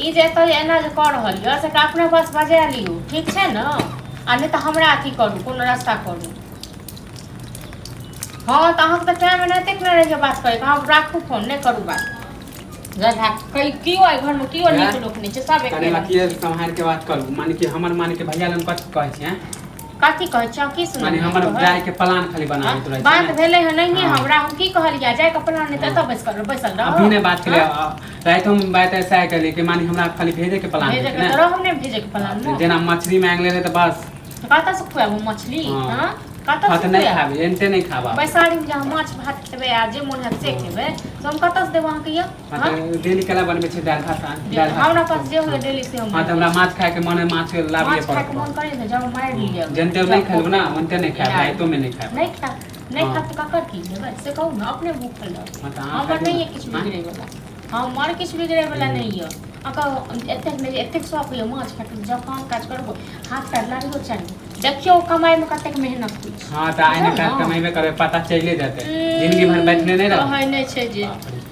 ई जे एतऽ एना जे कऽ रहल यऽ से अपना पास बजा लियौ, ठीक छै ने? आ नहि तऽ हमरा अथी करू, कोनो रास्ता करू। हँ, तऽ अहाँके तऽ टाइम एनाहिते नहि रहैए बात करैके। अहाँ राखू फोन, नहि करू बात। केओ एहि घरमे केओ नीक लोक नहि छै, सब कनि एके। अथिए सम्हारि के बात करू। माने कि हमर, माने कि भैया लग कथी कहै छै? कथी कहै छै? की सुनलियै? माने हमर जाय के प्लान खाली बनाबैत रहै छै। बात ने? भेलै हँ नहिये। हँ। हमरा हम की कहलियै? जाय के प्लान नहि तऽ एतऽ बैस कर बैसल रह। अभी नहि बात केलियै, रातिमे बात ऐसा केलियै कि माने हमरा खाली भेजे के प्लान भेजे होइ के छै तऽ ने। रहब नहि भेजे के प्लान ने। जेना मछली मांगि लेलै तऽ बस। तऽ कतऽ से खुआबू मछली? हँ। हँ, कतऽ हँ से तऽ नहि खुआएब? खाबी, एनते नहि खाबा। बैसारीमे जे अहाँ माछ भात खेबै आ जे मोन हैत से खेबै, तऽ हम कतऽ से देब अहाँके यौ? हँ। हँ? तऽ डेली केला बनबै छै दालि भात, दालि भात। हमरा पास जे होइए डेली से हम। हँ, तऽ हमरा माछ खायके मन है, माछ लाबिए माछ खायके पड़त। मन करे ने, जाउ मारि लिअ। जनते नहि खेलबो ने, ओनते नहि खायब, राइतो मे नहि खायब। नहि खायब, नहि हँ। खायब तऽ ककर की लेबै से कहू ने? अपने भूखल रहब। हँ, तऽ अहाँ हमर खाइ नहि ने। यऽ किछु बिगड़ै वला, हमर किछु बिगड़ै वला नहि यऽ। अहाँके एतेक नहि, एतेक शौक यऽ माछ खायके, जब काम काज करबो, हाथ पैर लागियो चाही। देखियौ कमाइमे कतेक मेहनत होइ छै। हँ, तऽ आइ ने बुझल काल्हि ने? कमेबे करबै, पता चलिए जेतै। जिंदगी भरि बैठले नहि रहबै। कहै नहि छै जे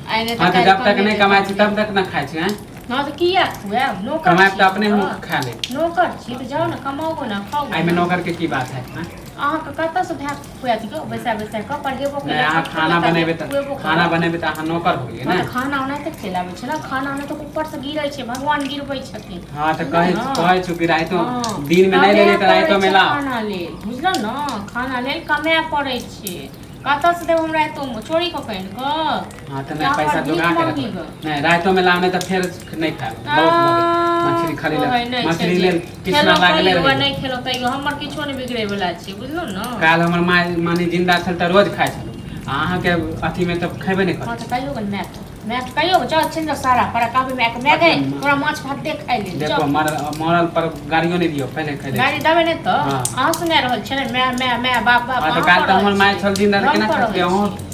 आइ नहि हँ, तऽ काल्हि जब तक नहि कमेबै कमाइ छी तब। तब तक ने खाइ छी, आँय? हँ, तऽ किया खुआएब? नौकर कमायब छी तऽ अपने हम तऽ। खा लेब। नौकर छी तऽ जाउ ने, कमाउ ने, खाउ। एहिमे नौकर के की बात है, आँय? अहाँके कतऽसँ भाय खुआएत यौ? बैसा बैसा कऽ पढ़ेबो नहि, अहाँ केलक, खाना बनेबै तऽ खुएबो खाना करत। बनेबै तऽ अहाँ नौकर हो गेलियै हँ, ने? तऽ खाना ओनाहिते चलि आबै छै ने। खाना ओनाहिते ऊपरसँ गिरै छै, भगवान गिरबै छथिन। हँ, तऽ कहै बुझलहुँ ने? कहै छु कि राइतो हँ, दिनमे नहि कमाए लेलियै तऽ पड़ै राइतोमे छै लाउ। खाना लेल, बुझलहुँ ने? खाना लेल कमाए पड़ै छै। कतऽसँ देब हमरा एतो चोरी कऽ कऽ आनि कऽ? हँ, तऽ कि नहि, हमर पैसा भीख जोगा के मांगी रखबै। गऽ? नहि, राइतोमे लाउ, नहि तऽ फेर नहि खायब। बहुत भऽ गेल मछली खाली। कहै नहि छै मछली जे लेल कृष्णा खेलहुँ लागले तैयो आ रहै। नहि खेलहुँ तैयो हमर किछो नहि बिगड़ै वला छै, बुझलहुँ ने? काल्हि हमर माय माने जिन्दा छल तऽ रोज खाइ छलहुँ, आ अहाँके अथीमे तऽ खेबे नहि हँ, करै। तऽ कहियो गन मायके, मायके कहियो जाउ, चलि जाउ सारा पर कहबै मायके, माय गै, तोरा माछ भात दे खाइ लेल। देखो, जाउ। मरल मरल पर गाड़ियो नहि दियौ, पहिले खाइ गाड़ी देबै नहि तऽ। हँ। अहाँ सुना रहल छियै ने, माय माय माय, बाप बाप। हँ, तऽ अहाँ काल्हि कऽ तऽ रहल हमर माय छियै। छल जिन्दा तऽ हम केना कऽ खाइ छलियै? रहल अहूँ छियै।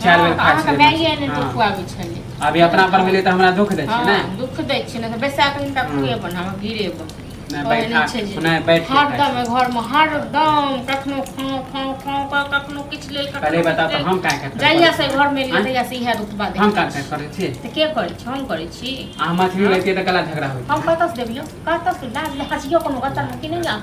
4 बेर हँ, तऽ खाइ अहाँके छलियै। माये नहि तऽ हँ। खुआबै छलै। अभी अपना पर भेलै तऽ हमरा दुःख दै छै ने? हँ, दुःख दै छियै ने तऽ बैसा कऽ हिनका खुएबनि, हम गिरेबनि। नहि। कहै बैठा नहि छै जे नहि, बैठ के खाइ हरदम छी। एहि घरमे हरदम कखनो खाउ खाउ खाउ कऽ, कखनो किछु लेल, पहिले कखनो बताउ किछु तऽ लेल। हम काहे काट जहिया से घरमे एलियै आँय? तहिया से इएह रुतबा हम देखै काट छी। काट करै छी? तऽ के करै छी? हम करै छी? अहाँ मछली हँ? लैतियै तऽ कला झगड़ा होइत। हम कतऽसँ देबियौ? कतऽसँ लाज लिहाज यौ कोनो गतरमे कि नहि यऽ?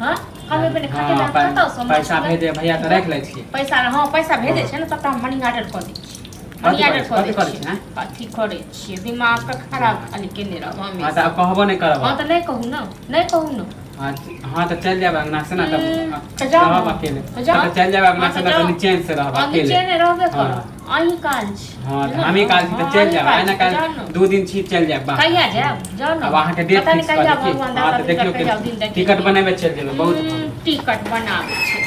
हँ, कमेबै नहि खटेबै? हँ, कतऽसँ पैसा भेजे भैया तऽ राखि लै छियै। पैसा? हँ, पैसा भेजै हँ। छै ने, सबटा हम मनी ऑर्डर कऽ दै छियै। मनी कथी ऑर्डर करै कऽ दै कथी करै छियै। छियै? कथी करै छियै? दिमागके खराब खाली केने रहब हँ, तऽ हमेशा। आब कहबो नहि करब। हँ, तऽ नहि कहू ने, नहि कहू ने। हँ हँ, तऽ चलि जायब अंगना से ने तब। तऽ जाउ रहब ने। अकेले। तऽ जाउ। तऽ चलि जायब अंगना हँ, से तऽ ने तऽ जाउ। निचेन से रहब हँ, अकेले। निचेने रहबे हँ। करब, अहीं काल छी। हँ, तऽ बुझलहुँ हमही ने? काल छी तऽ हँ, चलि अहीं जायब काल आइ ने छी, तऽ जाउ काल्हि ने। 2 दिन छी, चलि जायब बाहर। कहिया जायब? जाउ ने। आब अहाँके डेट पता नहि फिक्स कऽ कहिया दै की। भगवान हँ, दाता तऽ दिनकर देखियौ कहिया दिन टिकट देखेथिन। बनेबै, चलि जेबै, बहुत भऽ गेल। टिकट बनाबै छै।